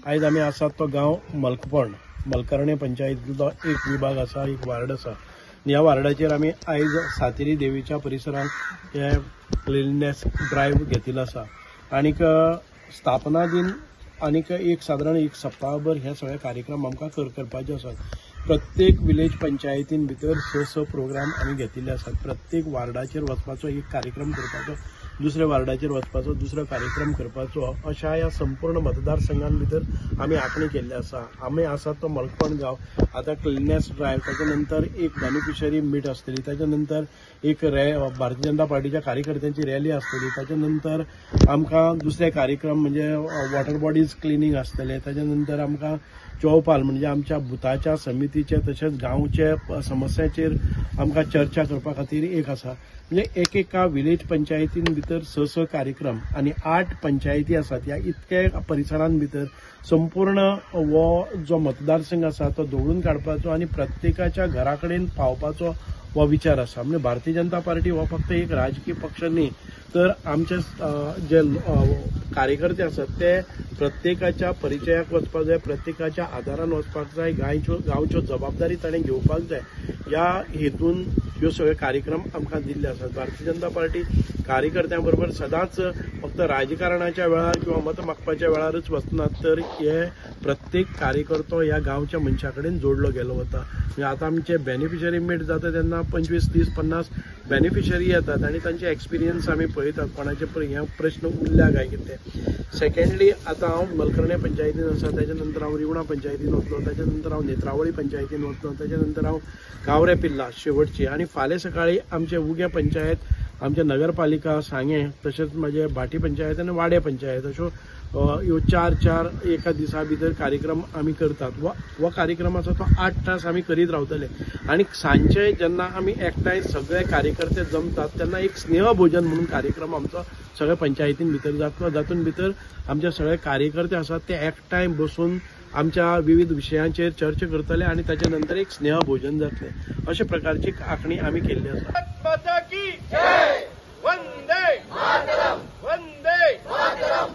आयज आमी आसात तो गांव मलकपण, मलकर्णे पंचायतींतलो एक विभाग आसा, एक वार्ड आसा. ह्या वार्डाचेर आमी आयज सातेरी देवीच्या परिसरांत हे क्लिननेस ड्रायव्ह घेतिल्लो आसा. आनीक स्थापना दिन आनीक एक सादारण एक सप्ताहभर हे सगळे कार्यक्रम आमकां करपाचे आसात. प्रत्येक विलेज पंचायतीन भितर 6 प्रोग्राम आमी घेतिल्ले आसात. प्रत्येक वार्डाचेर वचपाचो एक कार्यक्रम करपाचो, दुसऱ्या वार्डाचेर वचपाचो दुसरो कार्यक्रम करपाचो, अशा ह्या संपूर्ण मतदारसंघान भितर आमी आंखणी केल्ली आसा. आमी आसात तो मलकपण गांव. आतां क्लिननेस ड्रायव्ह, ताच्या नंतर एक बेनिफिशरी मीट आसतली, ताच्या नंतर एक भारतीय जनता पार्टीच्या कार्यकर्त्यांची रॅली आसतली, ताच्या नंतर आमकां दुसरे कार्यक्रम म्हणजे वॉटर बॉडीज क्लिनींग आसतले, ताच्या नंतर आमकां चौपाल म्हणजे आमच्या बुथाच्या समितीचे तशेंच गांवचे समस्याचेर आमकां चर्चा करपा खातीर एक आसा. म्हणजे एक एका विलेज पंचायतीन भितर 6 कार्यक्रम आनी 8 पंचायती आसात. ह्या इतके परिसरान भितर संपूर्ण हो जो मतदारसंघ आसा तो दवरून काडपाचो आनी प्रत्येकाच्या घरा कडेन पावपाचो हो विचार आसा. म्हणजे भारतीय जनता पार्टी हो फक्त एक राजकीय पक्ष न्ही, तर आमचे जे कार्यकर्ते आसात ते प्रत्येकाच्या परिचयाक वचपाक जाय, प्रत्येकाच्या आदारान वचपाक जाय, गांवच्यो जबाबदारी ताणें घेवपाक जाय. ह्या हेतून ह्यो सगळे कार्यक्रम आमकां दिल्ले आसात. भारतीय जनता पार्टी कार्यकर्त्यां बरोबर सदांच फक्त राजकारणाच्या वेळार किंवा मत मागपाच्या वेळारच वचनात, तर हे प्रत्येक कार्यकर्तो ह्या गांवच्या मनशा कडेन जोडलो गेलो वता. म्हणजे आतां आमचे बेनिफिशरी मीट जाता तेन्ना 25, 30, 50 बेनिफिशरी येतात आनी तांचे एक्सपिरियन्स आमी पळयतात, कोणाचे हे प्रश्न उरल्या काय कितें. सेकंडली आतां हांव मलकर्णे पंचायतीन आसा, ताच्या नंतर हांव रिवणा पंचायतीन वतलो, ताच्या नंतर हांव नेत्रावळी पंचायतीन वतलो, ताच्या नंतर हांव गावरे पिल्ला शेवटची, आनी फाल्यां सकाळी आमचे उगें पंचायत, आमचे नगरपालिका सांगें, तशेंच म्हाजे भाटी पंचायत आनी वाडे पंचायत, अश्यो ह्यो 4-4 एका दिसा भितर कार्यक्रम आमी करतात. हो कार्यक्रम आसा तो 8 तास आमी करीत रावतले. आनी सांजचे जेन्ना आमी एकठांय सगळे कार्यकर्ते जमतात तेन्ना एक स्नेहभोजन म्हणून कार्यक्रम आमचो सगळे पंचायतीन भितर जातलो, जातून भितर आमचे सगळे कार्यकर्ते आसात ते एकठांय बसून आमच्या विविध विशयांचेर चर्चा करतले आनी ताच्या नंतर एक स्नेहभोजन जातलें. अशे प्रकारची आंखणी आमी केल्ली आसा. वंदे।